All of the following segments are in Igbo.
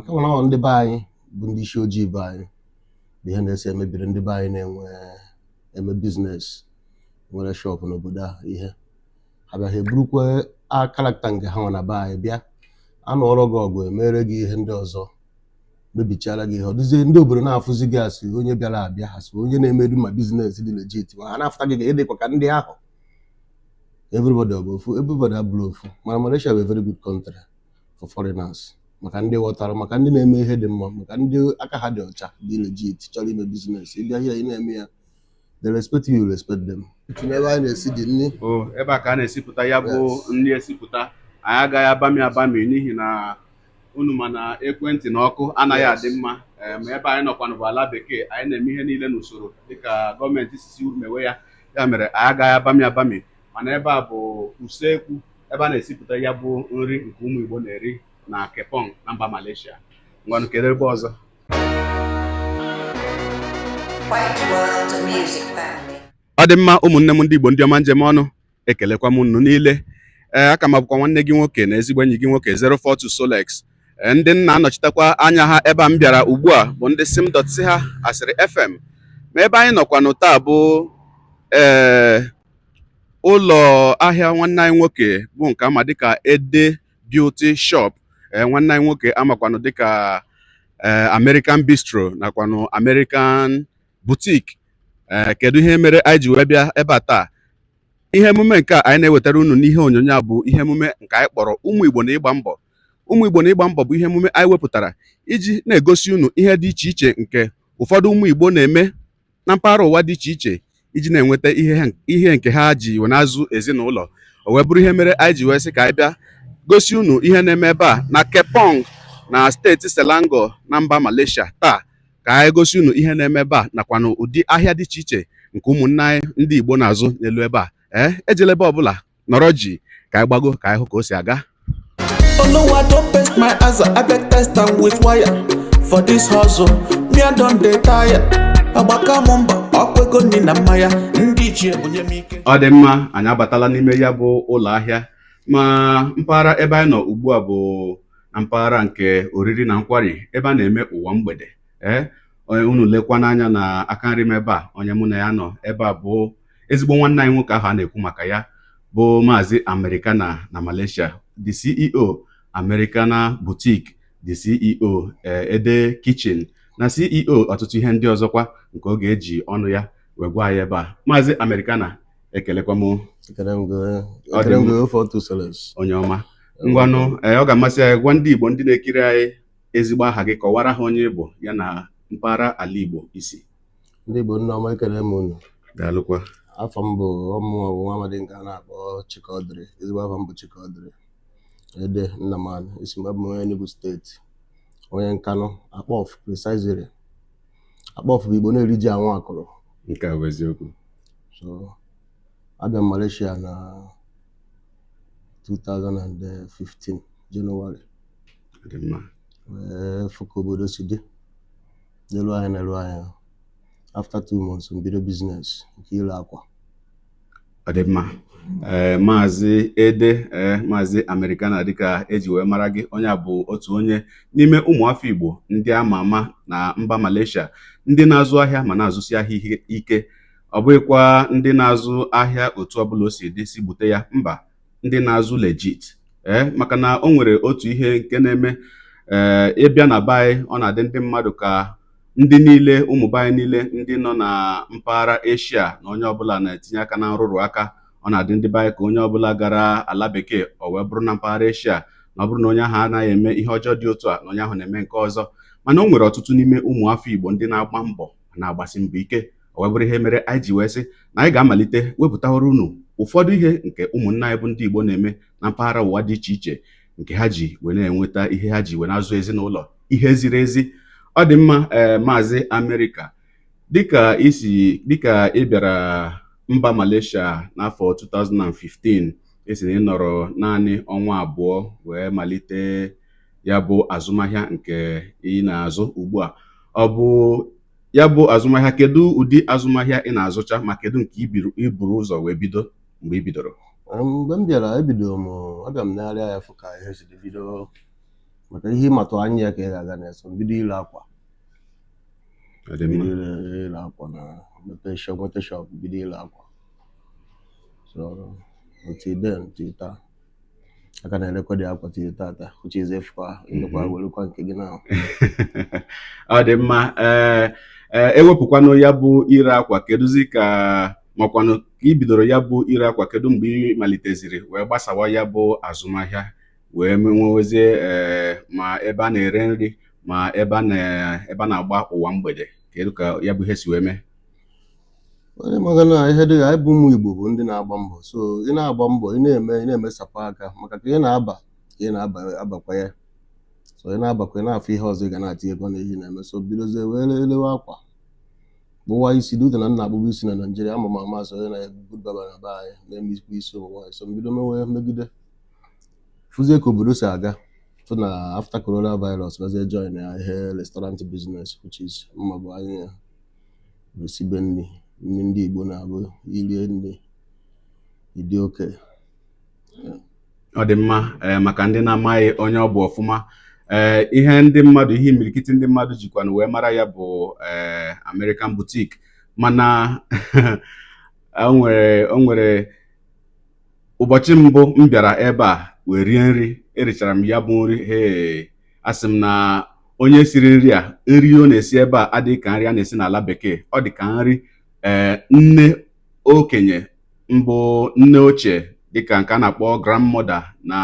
Kama na ọ ndị be anyị bụ ndị isi ojii be anyị bụ ihe na-ese emebiri ndị be anyị na-enwe eme business, nwere shop n'obodo a. Ihe ha bịa, ha eburukwa a character nke ha nwe na be anyị bịa anụọrọ gị ọgụ, emere gị ihe ndị ọzọ, mebichara gị ihe. Ọ dịzie ndị obodo na-afụzi gị asị onye bịara abịa, asị onye na-emedu ma business dị legit, ma ha na-afụta gị ka ịdịkwa ka ndị ahụ. Everybody ọ bụ ofu? Everybody abụrụ ofu. Mana Malaysia bụ a very good country for foreigners, maka ndị ghọtara, maka ndị na-eme ihe dị mma, maka ndị aka ha dị ọcha, dị legit, chọrọ ime business. Ịbịa here, ị na-eme ya, they respect you, you respect them. Tinye ebe anyị na-esi dị nri. O ebe a ka a na-esipụta ya bụ Yes. nri esipụta. Anyị agaghị abami abami n'ihi na unu ma na ekwentị na ọkụ anaghị adị mma. Ee, ma ebe anyị nọkwanụ bụ ala bekee, anyị na-eme ihe niile n'usoro dịka gọọmenti sisi mewe ya. Ya mere anyị agaghị abami abami, mana ebe a bụ usekwu ebe a na-esipụta ya bụ nri nke ụmụ Igbo na-eri na Kepong na mba Malaysia. Ngwanụ, kedu ebe ọzọ? White World Music Family. Ọ dị mma, ụmụnne m ndị Igbo, ndị ọma, njem ọnụ, ekelekwa m unu niile. Ee, aka m abụkwa nwanne gị nwoke na ezigbo enyi gị nwoke, 042 Solex. Ee, ndị nna anọchitekwa anya ha ebe a m bịara ugbu a bụ ndị sim dot si ha asịrị FM. Ma ebe anyị nọkwanụ taa bụ ụlọ ahịa nwanne anyị nwoke bụ nke ama dịka Ede Beauty Shop. Ee, nwanne anyị nwoke amakwanụ dịka American Bistro nakwanụ American Boutique. Ee, kedu ihe mere anyị ji wee bịa ebe a taa? Ihe emume nke a anyị na-ewetara unu n'ihe onyonyo a bụ ihe emume nke anyị kpọrọ Ụmụ Igbo na Ịgba Mbọ. Ụmụ Igbo na Ịgba Mbọ bụ ihe emume anyị wepụtara iji na-egosi unu ihe dị iche iche nke ụfọdụ ụmụ Igbo na-eme na mpaghara ụwa dị iche iche iji na-enweta ihe nke ha ji wee na-azụ ezinụlọ. O wee bụrụ ihe mere anyị ji wee sị ka anyị bịa gosi unu ihe na-eme ebe a na Kepong na steeti Selangor na mba Malaysia taa, ka anyị gosi unu ihe na-eme ebe a nakwanụ ụdị ahịa dị iche iche nke ụmụnne anyị ndị Igbo na-azụ n'elu ebe a. Ee, ejela ebe ọbụla, nọrọ ji ka anyị gbago ka anyị hụ ka o si aga. Oluwa don paste my answer, abeg test am with wire. For this hustle, me I don dey tire. Agbaka m mbọ, ọkwa ego nri na mmanya, ndị ichie bunye m ike. Ọ dị mma, anyị abatala n'ime ya bụ ụlọ ahịa. Ma mpaghara ebe anyị nọ ugbu a bụ na mpaghara nke oriri na nkwari, ebe a na-eme ụwa mgbede. Ee, unu lekwa n'anya na aka nri m ebe a, onye mụ na ya nọ ebe a bụ ezigbo nwanne anyị nwoke ahụ a na-ekwu maka ya, bụ Maazị Americana na Malaysia, the CEO Americana Boutique, the CEO Ede Kitchen na CEO ọtụtụ ihe ndị ọzọkwa nke ọ ga-eji ọnụ ya wee gwa anyị ebe a. Maazị Americana, ekelekwa m. Ekele m gị. Ọ dị Ekele m mma. gị, 042 Solex. Onye ọma, ngwanụ, ee, ọ ga-amasị anyị, gwa ndị Igbo ndị na-ekiri anyị ezigbo aha gị, kọwara ha onye ị bụ ya na mpaghara ala Igbo isi. Ndị Igbo, nne ọma, ekele m unu. Daalụkwa. Afọ m bụ ọmụọ bụ nwa amadi nke a na-akpọ Chikaọdịrị. Ezigbo afọ m bụ Chikaọdịrị Ede Nnamani. Esi m, abụ m onye Enugu Steeti, onye Nkanụ Akpọf, precisely. Akpọf bụ Igbo na-eri ji anwụ akụrụ. Nke a bụ eziokwu. So abịa m Malaysia na 2015 Jenụwarị. Dị mma. Wee fụ ka obodo si dị n'elu anya n'elu anya. After 2 months, m bido business nke ire akwa. Ọ dị mma. Ee, Maazị Ede, ee, Maazị Americana dịka eji wee mara gị, onye a bụ otu onye n'ime ụmụafọ Igbo ndị ama ama na mba Malaysia, ndị na-azụ ahịa ma na-azụsi ahịa ike. Ọ bụghịkwa ndị na-azụ ahịa otu ọbụla o si dị si bute ya, mba, ndị na-azụ legit. Ee, maka na o nwere otu ihe nke na-eme, ee, ịbịa na be anyị, ọ na-adị ndị mmadụ ka ndị niile, ụmụ be anyị niile ndị nọ na mpaghara Asia, na onye ọbụla na-etinye aka na nrụrụ aka. Ọ na-adị ndị be anyị ka onye ọbụla gara ala bekee, ọ wee bụrụ na mpaghara Asia, na ọ bụrụ na onye ahụ anaghị eme ihe ọjọọ dị otu a, na onye ahụ na-eme nke ọzọ. Mana o nwere ọtụtụ n'ime ụmụafọ Igbo ndị na-agba mbọ, na-agbasi mbọ ike. O wee bụrụ ihe mere anyị ji wee sị na anyị ga-amalite wepụtawara unu ụfọdụ ihe nke ụmụnne anyị bụ ndị Igbo na-eme na mpaghara ụwa dị iche iche, nke ha ji wee na-enweta ihe ha ji wee na-azụ ezinụlọ, ihe ziri ezi. Ọ dị mma. Ee, Maazị Amerịka, dịka isi dịka ị bịara mba Malaysia n'afọ 2015, esi na ị nọrọ naanị ọnwa 2 wee malite ya bụ azụmahịa nke ị na-azụ ugbu a. Ọ bụ ya bụ azụmahịa, kedu ụdị azụmahịa ị na-azụcha, ma kedu nke iburu ụzọ wee bido mgbe ị bidoro? Mgbe m bịara, ebido m, abịa m negharịa ya, fụ ka ihe si dị, bido. Maka ihe ịmatụ anya ya ka ị ga-aga na-eso bido ile akwa. Ọ dị mma. Bido ile akwa na mepe shop, nweta shop, bido ile akwa. So until then, till taa, aka na-erekwa dị akwa till tata, which is efukwa ịlekwa werekwa nke gị na. Ọ dị mma. Ee, ewepụkwanụ ya bụ ire akwa, kedụzi ka makwanụ ka ị bidoro ya bụ ire akwa? Kedu mgbe ị maliteziri wee gbasawa ya bụ azụmahịa wee nwewezie ma ebe a na-ere nri ma ebe a na-agba ụwa mgbede? Kedu ka ya bụ ihe si wee mee? Onye maka na ihe dị, anyị bụ ụmụ Igbo bụ ndị na-agba mbọ. So ị na-agba mbọ, ị na-eme, ị na-emesapụ aka, maka ka ị na-aba ka ị na-aba abakwa ya. So ị na-abakwa, ị na-afụ ihe ọzọ ị ga na-atinyekwa na ihe ị na-eme. So bidozie wee lewe akwa, kpụwa isi dị na nna akpụkpọ isi na Naịjirịa. Ama m ama so onye na-ebu baba na be anyị na-eme ikwu isi ụmụ nwaanyị. So mbido mewe megide, fụzie ka obodo si aga, fụ na after coronavirus, bazie join ya ihe restaurant business, which is mma bụ anyị ya esibe nri, nri ndị Igbo na-abụ irie nri ịdị oke. Ọ dị mma. Maka ndị na-amaghị onye ọ bụ ọfụma, ihe ndị mmadụ, ihe imirikiti ndị mmadụ jikwanụ wee mara ya bụ American Boutique. Mana o nwere ụbọchị mbụ m bịara ebe a wee rie nri, erichara m ya bụ nri. Hee, asị m na onye siri nri a, nri ọ na-esi ebe a adịghị ka nri a na-esi n'ala bekee. Ọ dị ka nri nne okenye mbụ, nne ochie, dịka nke a na-akpọ grandmother na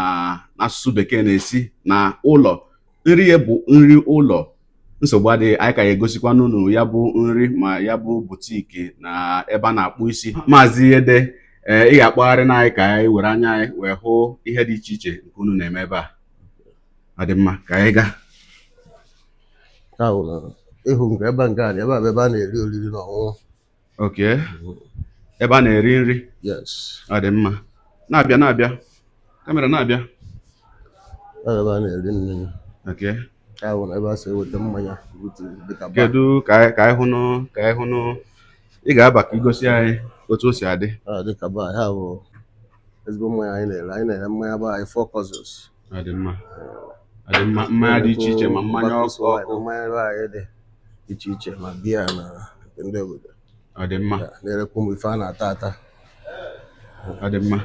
n'asụsụ bekee, na-esi na ụlọ. Nri ya bụ nri ụlọ. Nsogbu adịghị, anyị ka ya egosikwa n'unu ya bụ nri ma ya bụ boutique na ebe a na-akpụ isi. Maazị Ede, ị ga-akpọgharị na anyị ka anyị were anya anyị wee hụ ihe dị iche iche nke unu na-eme ebe a. Ọ dị mma, ka anyị gaa. Nke a bụ na ịhụ nke ebe nke a dị ebe a bụ ebe a na-eri oriri na ọṅụṅụ. Ok, ebe a na-eri nri. Yes. Ọ dị mma. Na-abịa, na-abịa, camera na-abịa. Ọ bụ ebe a na-eri nri. Nke a bụ na ebe a si eweta mmanya butu dịka bar. Kedu ka anyị hụnụ? Ị ga-aba ka igosi anyị otu o si adị. Ọ dịka bar. Ha bụ ezigbo mmanya anyị na-ere. Anyị na-ere mmanya bar anyị, Four Cousins. Ọ dị mma, ọ dị mma. Mmanya dị iche iche, ma mmanya ọkụ ọkụ. Mmanya bar anyị dị iche iche, ma biya na nke ndị obodo. Ọ dị mma. Ya, na-erekwa ụmụ ife a na-ata ata. Ọ dị mma,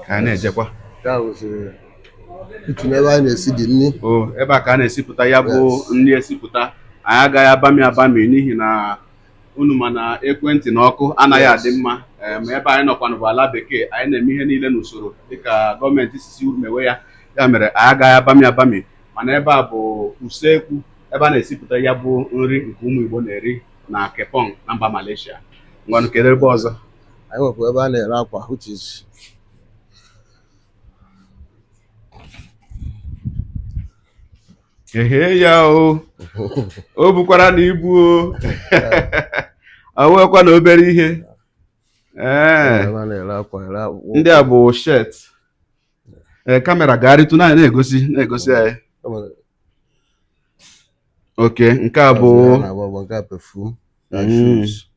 ka anyị na-ejekwa. Nke a bụziri kitchen ebe anyị na-esi dị nri. O, ebe a ka a na-esipụta ya bụ Yes. nri esipụta. Anyị agaghị abami abami n'ihi na unu ma na ekwentị na ọkụ anaghị adị mma. Ma ebe anyị nọkwanụ bụ ala bekee. Anyị na-eme ihe niile n'usoro dịka gọọmenti sisi mewe ya. Ya mere anyị agaghị abami abami, mana ebe a bụ usekwu ebe a na-esipụta ya bụ nri nke ụmụ Igbo na-eri na Kepong na mba Malaysia. Ngwanụ, kedu ebe ọzọ? Anyị nwekwa ebe a na-ere akwa, which is Ehe ya o, o bukwara na ibu o, ọ nwekwa na obere ihe ebe a na-ere akwa, ere akpụkpọ. Ndị a bụ shirt. Camera gagharịtụ na na-egosi anyị. Ok, nke a bụ A na-agba agba, nke a perfume na shoes.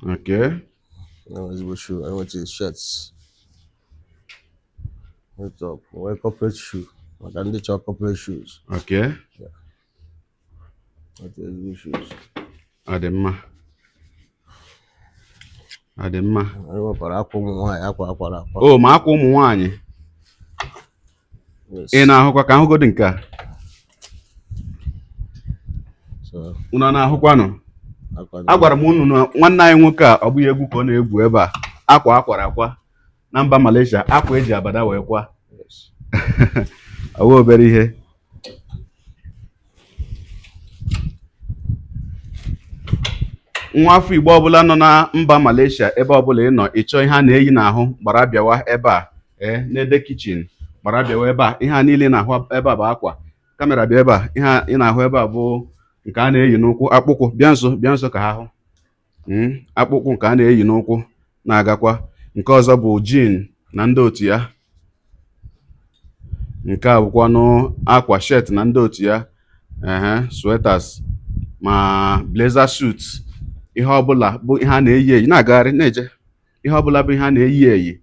Na ezigbo shoe. Anyị nweta shirts, nwee top, nwee corporate shoe maka ndị chọrọ corporate shoes. Nweta ezigbo shoes. Ọ dị mma, ọ dị mma. Anyị nwekwara akwa ụmụ nwaanyị, akwa akwara akwa. O ma akwa ụmụ nwaanyị. Yes. Ị na-ahụkwa ka ahụgodị nke a? So Unu a na-ahụkwanụ? Akwa Agwara m unu na nwanne anyị nwoke a, ọ bụghị egwu ka ọ na-egwu ebe a. Akwa akwara akwa na mba Malaysia, akwa eji abada wee kwa. Yes. Ọ bụ obere ihe. Nwa afọ Igbo ọbụla nọ na mba Malaysia, ebe ọbụla ị nọ, ịchọ ihe a na-eyi n'ahụ, gbara bịawa ebe a. N'Ede Kitchen, gbara bịawa ebe a. Ihe a niile ị na-ahụ ebe a bụ akwa. Camera bịa ebe a. Ihe a ị na-ahụ ebe a bụ nke a na-eyi n'ụkwụ, akpụkwụ. Bịa nso, bịa nso ka ha hụ. Akpụkwụ nke a na-eyi n'ụkwụ na-agakwa. Nke ọzọ bụ jean na ndị otu ya. Nke a bụkwanụ akwa shirt na ndị otu ya, ehe, sweaters ma blazer suit. Ihe ọbụla bụ ihe a na-eyi eyi na-agagharị na-eje, ihe ọbụla bụ ihe a na-eyi eyi,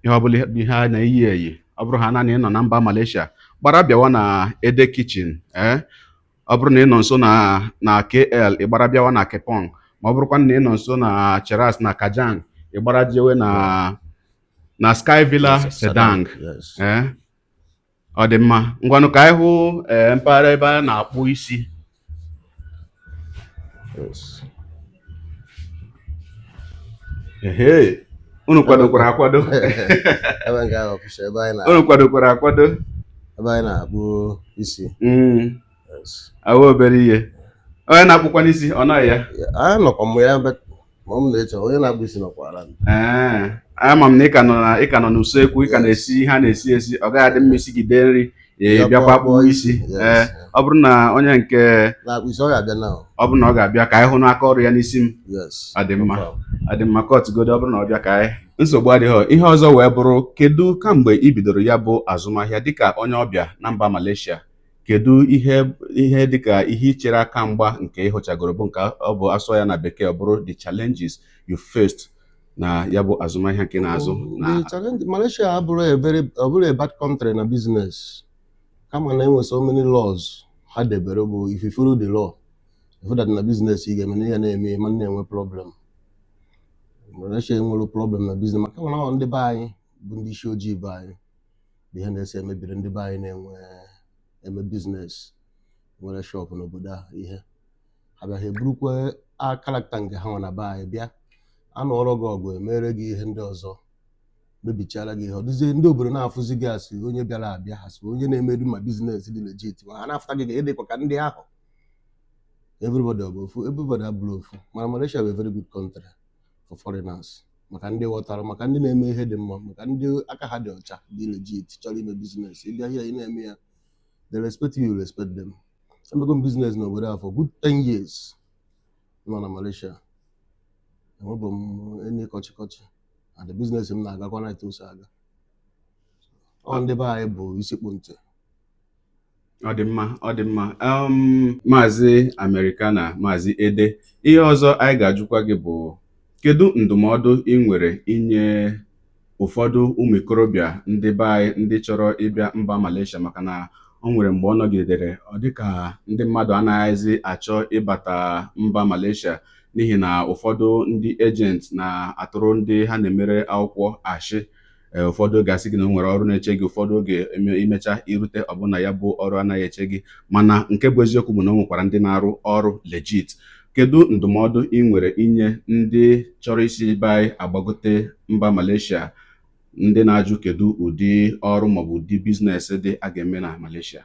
ihe ọbụla bụ ihe a na-eyi eyi. Ọ bụrụ ha naanị ị nọ na mba Malaysia, gbara bịawa na Ede Kitchen. Ee, ọ bụrụ na ị nọ nso na KL, ị gbara bịawa na Kepong. Ma ọ bụrụkwa na ị nọ nso na Cheras na Kajang, ị gbara jewe na Sky Villa Serdang. Yes. Ee, ọ dị mma. Ngwanụ, ka anyị hụ, ee, mpaghara ebe a na-akpụ isi. Yes. Ehe, unu kwadokwara akwado. Ebe nke ahụ ọfịs ebe anyị na Unu kwadokwara akwado. Ebe anyị na-akpụ isi. Yes. Awa obere ihe, onye na-akpụkwa n'isi ọ nọghị ya? Anyị nọkwa m ya ebe ma m na-eche onye na-akpụ isi nọkwara m. Ee, ama m na ị ka nọ n'usekwu, ị ka na-esi ihe a na-esi esi. Ọ gaghị adị mma isigide nri, ee, bịakwa kpụọ isi. Yes. Ee, ọ bụrụ na onye nke na-akpụ isi, ọ ga-abịa na. Ọ bụrụ na ọ ga-abịa, ka anyị hụ n'aka ọrụ ya n'isi m. Yes. Ọ dị mma, ọ dị mma. Kọtụgodo, ọ bụrụ na ọ bịa ka anyị, nsogbu adịghị. Ihe ọzọ wee bụrụ, kedu kamgbe ị bidoro ya bụ azụmahịa dịka onye ọbịa na mba Malaysia, kedu ihe dịka ihe ichere aka mgba nke ị hụchagoro, bụ nke ọ bụ asọ ya na bekee ọ bụrụ the challenges you faced na ya bụ azụmahịa nke ị na-azụ na? The challenge, Malaysia abụrụ a very, ọ bụrụ a bad country na business, kama na enwe so many laws ha debere bụ if you follow the law, if that na business ị ga-eme na ihe na-eme ma na-enwe problem. Malaysia enwere problem na business, maka na ọ ndị be anyị bụ ndị isi ojii be anyị bụ ihe na-ese emebiri ndị be anyị na-enwe eme business nwere shop n'obodo a. Ihe ha bịa, ha eburukwa a character nke ha nwe na be anyị bịa anụọrọ gị ọgụ, emere gị ihe ndị ọzọ, mebichara gị ihe. Ọ dịzie ndị obodo na-afụzi gị asị onye bịara abịa, asị onye na-emedu ma business dị legit, ma ha na-afụta gị ka ịdịkwa ka ndị ahụ. Everybody ọ bụ ofu, everybody abụrụ ofu. Mana Malaysia bụ a very good country for foreigners, maka ndị ghọtara, maka ndị na-eme ihe dị mma, maka ndị aka ha dị ọcha, dị legit, chọrọ ime business. Ịbịa here, ị na-eme ya, they respect you, you respect them. Emego m business n'obodo a for good 10 years nọ na Malaysia, enwebụ m enyi kọchị kọchị, and the business m na-agakwa na etu o si aga. Ọ ndị be anyị bụ isikpu ntị. Ọ dị mma, ọ dị mma. Maazị Americana, Maazị Ede, ihe ọzọ anyị ga-ajụkwa gị bụ, kedu ndụmọdụ ị nwere inye ụfọdụ ụmụ ikorobịa ndị be anyị ndị chọrọ ịbịa mba Malaysia? Maka na o nwere mgbe ọ nọgidere ọ dịka ndị mmadụ anaghịzi achọ ịbata mba Malaysia n'ihi na ụfọdụ ndị agent na-atụrụ ndị ha na-emere akwụkwọ ashị. Ee, ụfọdụ oge asị gị na o nwere ọrụ na-eche gị, ụfọdụ oge imecha irute ọbụna ya bụ ọrụ anaghị eche gị. Mana nke bụ eziokwu bụ na o nwekwara ndị na-arụ ọrụ legit. Kedu ndụmọdụ ị nwere inye ndị chọrọ isi be anyị agbagote mba Malaysia, ndị na-ajụ kedu ụdị ọrụ maọbụ ụdị business dị a ga-eme na Malaysia?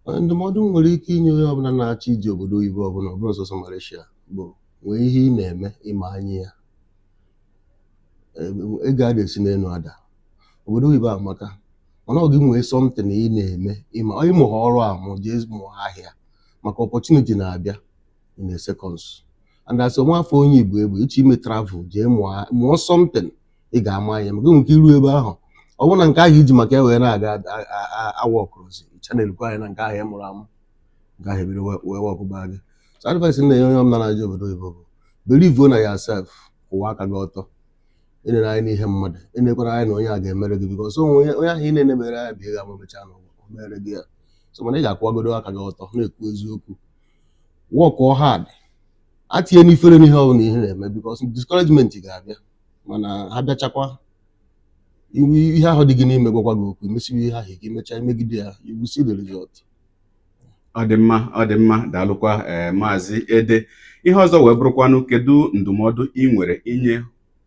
Ndụmọdụ m nwere ike inye onye ọbụla na-achọ ije obodo oyibo ọbụla, ọ bụrụ sọsọ Malaysia, bụ nwee ihe ị na-eme ịma anya ya. Ego a na-esi n'elu ada. Obodo oyibo amaka, mana ọ gị nwee something ị na-eme ịma ịmụ ha ọrụ a mụ jee mụọ ahịa, maka opportunity na-abịa in a seconds. And as nwa afọ onye Igbo egbe ịchọ ime travel, jee mụọ, mụọ something ị ga-ama anya, maka nwere ike iru ebe ahụ, ọ bụrụ na nke ahụ iji maka ya wee na-aga awa ọkụrụzi chanelkwa anya na nke ahụ ị mụrụ amụ, nke ahụ ebido wee wọkụba gị. So advice m na-enye onye ọbụla na-aje obodo oyibo bụ believe na yourself, kwụwa aka gị ọtọ, enere anya n'ihe mmadụ, enekwara anya na onye a ga-emere gị, because onwe onye ahụ ị na-enemere anya bụ ihe ga-ama mechaa n'ụwa o mere gị ya. So mana ị ga-akwụwagodo aka gị ọtọ, na-ekwu eziokwu, work hard, atinye n'ifere n'ihe ọbụla ihe na-eme, because discouragement ga-abịa, mana ha bịachakwa, ihe ahụ dị gị n'ime gwakwa gị okwu, emesiwe ihe ahụ ike, imechaa imegide ya, you will see the result. Ọ dị mma, ọ dị mma. Daalụkwa, ee, Maazị Ede. Ihe ọzọ wee bụrụkwanụ, kedu ndụmọdụ ị nwere inye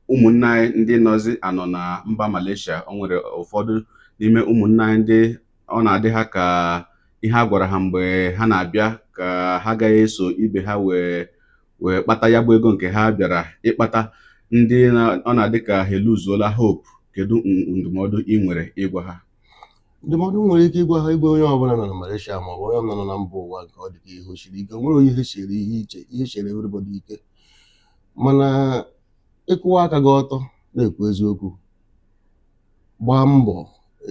ụmụnne anyị ndị nọzi anọ na mba Malaysia? O nwere ụfọdụ n'ime ụmụnne anyị ndị ọ na-adị ha ka ihe a gwara ha mgbe ha na-abịa ka ha agaghị eso ibe ha wee kpata ya bụ ego nke ha bịara ịkpata, ndị ọ na-adị ka ha eluzuola hope. Kedu ndụmọdụ ị nwere ịgwa ha? Ndụmọdụ m nwere ike ịgwa ha, ịgwa onye ọbụla nọ na Malaysia ma ọ bụ onye ọbụla nọ na mba ụwa nke ọ dị ka ihe o siri ike, o nwere onye ihe siri ihe iche, ihe siri everybody ike, mana ịkwụwa aka gị ọtọ, na-ekwu eziokwu, gbaa mbọ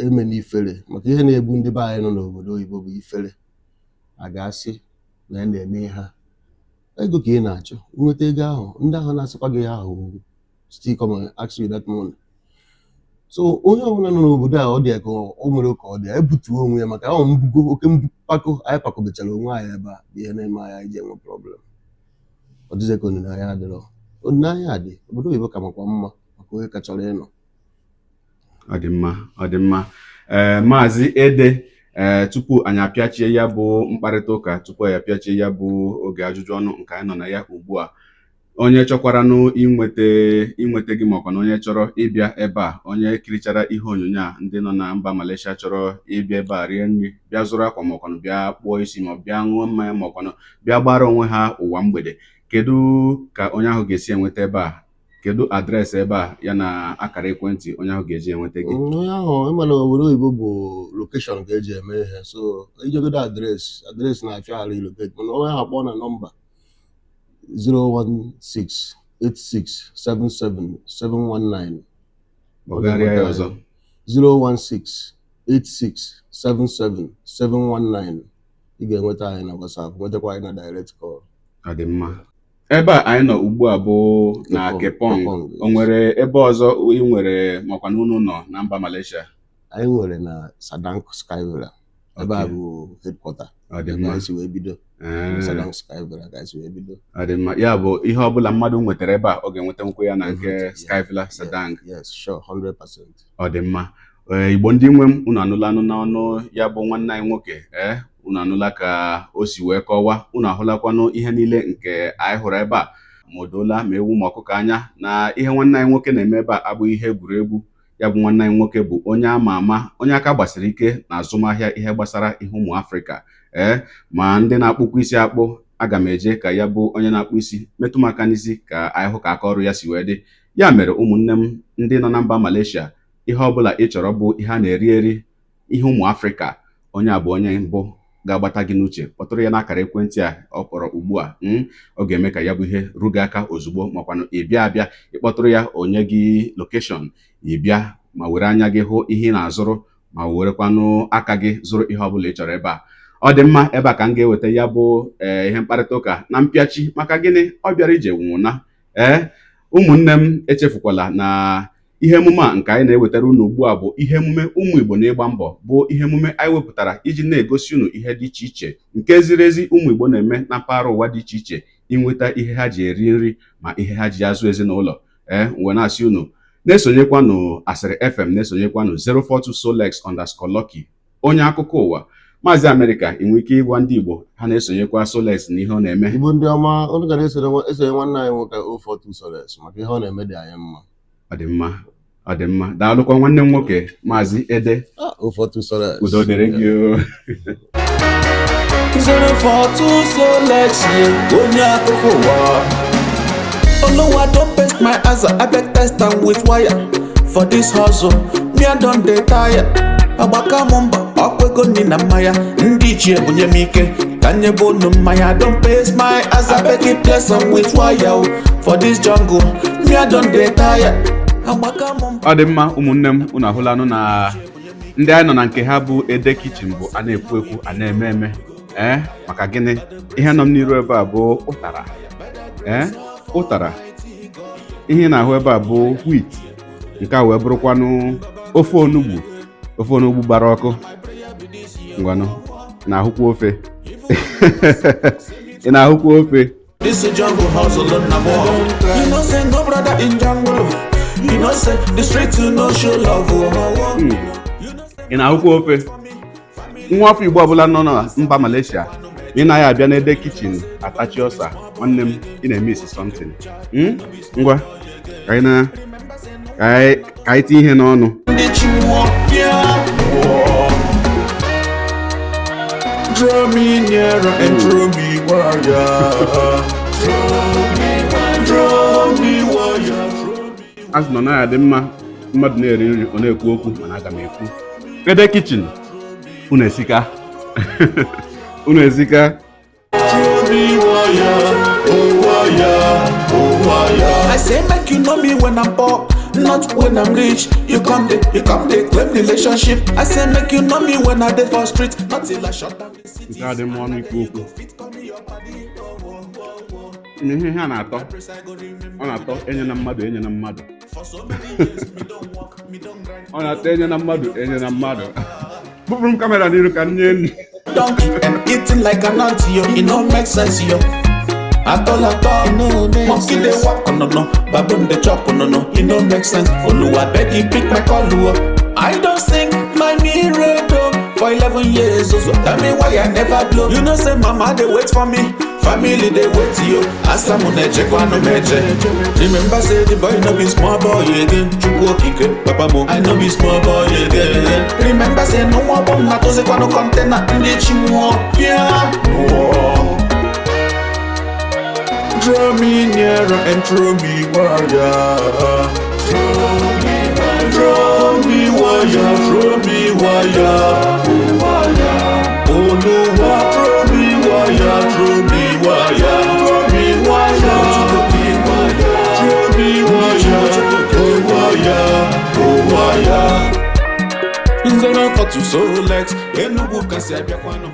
eme n'ifere, maka ihe na-egbu ndị be anyị nọ n'obodo oyibo bụ ifere. A ga-asị na ya na-eme ihe a, ego ka ị na-achọ nweta ego ahụ, ndị ahụ na-asịkwa gị ihe ahụ still come and ask you that money. So onye ọbụla nọ n'obodo a, ọ dị ya ka o nwere ka ọ dị ya ebutuo onwe ya, maka ọ mbugo oke mpako anyị pakọbechara onwe anyị ebe a bụ ihe na-eme anyị anyị ji enwe problem. Ọ dịzị ka olileanya adịrọ. Olileanya dị, obodo oyibo ka makwa mma maka onye ka chọrọ ịnọ. Ọ dị mma, ọ dị mma. Ee, Maazị Ede, ee, tupu anyị apịachie ya bụ mkparịta ụka, tupu anyị apịachie ya bụ oge ajụjụ ọnụ nke anyị nọ na ya ugbu a, onye chọkwaranụ inweta gị, makwa na onye chọrọ ịbịa ebe a, onye kirichara ihe onyonyo a, ndị nọ na mba Malaysia chọrọ ịbịa ebe a rie nri, bịa zụrụ akwa, makwanụ bịa kpụọ isi, ma ọ bịa ṅụọ mmanya, makwanụ bịa gbara onwe ha ụwa mgbede, kedu ka onye ahụ ga-esi enweta ebe a? Kedu address ebe a, ya na akara ekwentị onye ahụ ga-eji enweta gị? Onye ahụ, ịma na obodo oyibo bụ location ka eji eme ihe, so ijegodo address, address na-afịa arụ i locate, mana onye ahụ kpọọ na nọmba 016-8677-719. Kpọgharịa ya ọzọ. 016-8677-719. Ị ga-enweta anyị na WhatsApp, nwetakwa anyị na direct call. Ọ dị mma. Ebe a anyị nọ ugbu a bụ na Kepong. Kepong. Kepong, yes. O nwere ebe ọzọ ị nwere, makwa na unu nọ na mba Malaysia? Anyị nwere na Sadang Sky Villa. Ebe a bụ headquarter. Ọ dị Ebe mma. anyị si wee bido. Sadang Sky Villa ka anyị si wee bido. Ọ dị mma. Ya bụ, ihe ọbụla mmadụ nwetara ebe a, ọ ga-enweta ya na nke Everything, Sky Villa Sadang. Yes, sure, 100%. Ọ dị mma. Ee, Igbo ndị nwe m, unu anụla anụ n'ọnụ ya bụ nwanne anyị nwoke. Ee, unu anụla ka o si wee kọwaa, unu ahụlakwanụ ihe niile nke anyị hụrụ ebe a, ma o doola ma ewu ma ọkụkọ anya na ihe nwanne anyị nwoke na-eme ebe a abụghị ihe egwuregwu. Ya bụ nwanne anyị nwoke bụ onye ama ama, onye aka gbasiri ike na azụmahịa ihe gbasara ihe ụmụ Afrịka. Ee, ma ndị na-akpụkwa isi akpụ, aga m eje ka ya bụ onye na-akpụ isi metụ m aka n'isi ka anyị hụ ka aka ọrụ ya si wee dị. Ya mere, ụmụnne m ndị nọ na mba Malaysia, ihe ọbụla ị chọrọ bụ ihe a na-eri eri, ihe ụmụ Afrịka, onye a bụ onye mbụ ga-agbata gị n'uche. Kpọtụrụ ya n'akara ekwentị a ọ kpọrọ ugbu a. Ọ ga-eme ka ya bụ ihe ru gị aka ozugbo, makwanụ ị bịa abịa, ịkpọtụrụ ya, onye gị location, ị bịa ma were anya gị hụ ihe ị na-azụrụ, ma werekwanụ aka gị zụrụ ihe ọbụla ị chọrọ ebe a. Ọ dị mma. Ebe a ka m ga-eweta ya bụ ee ihe mkparịta ụka na mpịachi. Maka gịnị? Ọ bịara ije nwụna. Ee, ụmụnne m, echefukwala na ihe emume a nke anyị na-ewetara unu ugbu a bụ ihe emume ụmụ Igbo na-ịgba mbọ, bụ ihe emume anyị wepụtara iji na-egosi unu ihe dị iche iche nke ziri ezi ụmụ Igbo na-eme na mpaghara ụwa dị iche iche inweta ihe ha ji eri nri ma ihe ha ji azụ ezinụlọ. Ee, wee na-asị unu na-esonyekwanụ Asịrị FM, na-esonyekwanụ 042 Solex_Lucky, onye akụkọ ụwa. Maazị Amerịka, ị nwere ike ịgwa ndị Igbo ha na-esonyekwa Solex na ihe ọ na-eme? Igbo ndị ọma, unu ga na-esonye nwanne anyị nwoke 042 Solex, maka ihe ọ na-eme dị anyị mma. Ọ dị mma, ọ dị mma. Daalụkwa, nwanne m nwoke, Maazị Ede. Ah, 042 Solex. Udo dịrị gị o. 042 Solex, onye akụkọ ụwa. Oluwa don paste my aza, abeg test am with wire. For this hustle, me I don dey tire. Agbaka m mbọ, ọkwa ego nri na mmanya. Ndị ichie bunye m ike, ka nye bụ unu mmanya. Don paste my aza, abeg you bless am with wire o. For this jungle, me I don dey tire. Agbaka m mbọ. Ọ dị mma, ụmụnne m. Unu ahụlanụ na ndị anyị nọ na nke ha bụ Ede Kitchen bụ a na-ekwu ekwu, a na-eme eme. Ee, maka gịnị? Ihe nọ m n'iru ebe a bụ ụtara. Ee, ụtara. Ihe ị na-ahụ ebe a bụ wheat. Nke a wee bụrụkwanụ ofe onugbu, ofe onugbu gbara ọkụ. Ngwanụ, na-ahụkwa ofe, ị na-ahụkwa ofe. This is jungle hustle na more. You know say no brother in jungle. You know say the street you no show love. Oh. You know say Ị na-ahụkwa ofe. Nwa afọ Igbo ọbụla nọ na mba Malaysia, ị naghị abịa n'Ede Kitchen atachi ọsa, nwanne m, ị na-eme isi something. Ngwa, ka anyị na ka anyị tinye ihe n'ọnụ. Ndị chi nwụọ, yeah. Draw me nearer and draw me wire. Draw me wire. Azụ nọ naghị adị mma mmadụ na-eri nri ọ na-ekwu okwu, mana aga m ekwu, Ede Kitchen, unu esika, unu esika. Draw me wire, oh wire, oh wire. I say make you know me when I'm poor, not when I'm rich. You come dey claim relationship. I say make you know me when I dey for street, not till I shut down the city. Nke a dị mma ọnụ ikwu okwu. Fit call me your party. Oh, oh, oh, oh. Ihe ihe a na-atọ, ọ na-atọ enye na mmadụ, enye na mmadụ. Ọ na-atọ enye na mmadụ, enye na mmadụ. Kpụkpụrụ m camera n'iru ka m nye nri. Donkey and eating like an auntie, yo. It no make sense, yo. At all, at all. Monkey dey walk, no, no. Baboon dey chop, no, no. It no make sense. Oluwa beg you pick my call, oh. I don sing my miracle for 11 years, oh, so tell me why I never blow. You know, say mama dey wait for me. Family dey wait yo. Asamu na-echekwa anụ m eche. Remember say the boy no be small boy again. Chukwu okike papa mo, I no be small boy again. Remember say no nwa ọgbọ m na-atụzikwanụ container ndị chi nwụọ. Yeah. Nwụọ. Draw me nearer and throw me wire. Draw me wire, throw me wire. Oluwa, throw me wire, throw me wire, throw me wire, throw me wire, oh wire, oh wire. Nzere fọtụ Solex, Enugu kasị abịakwanụ.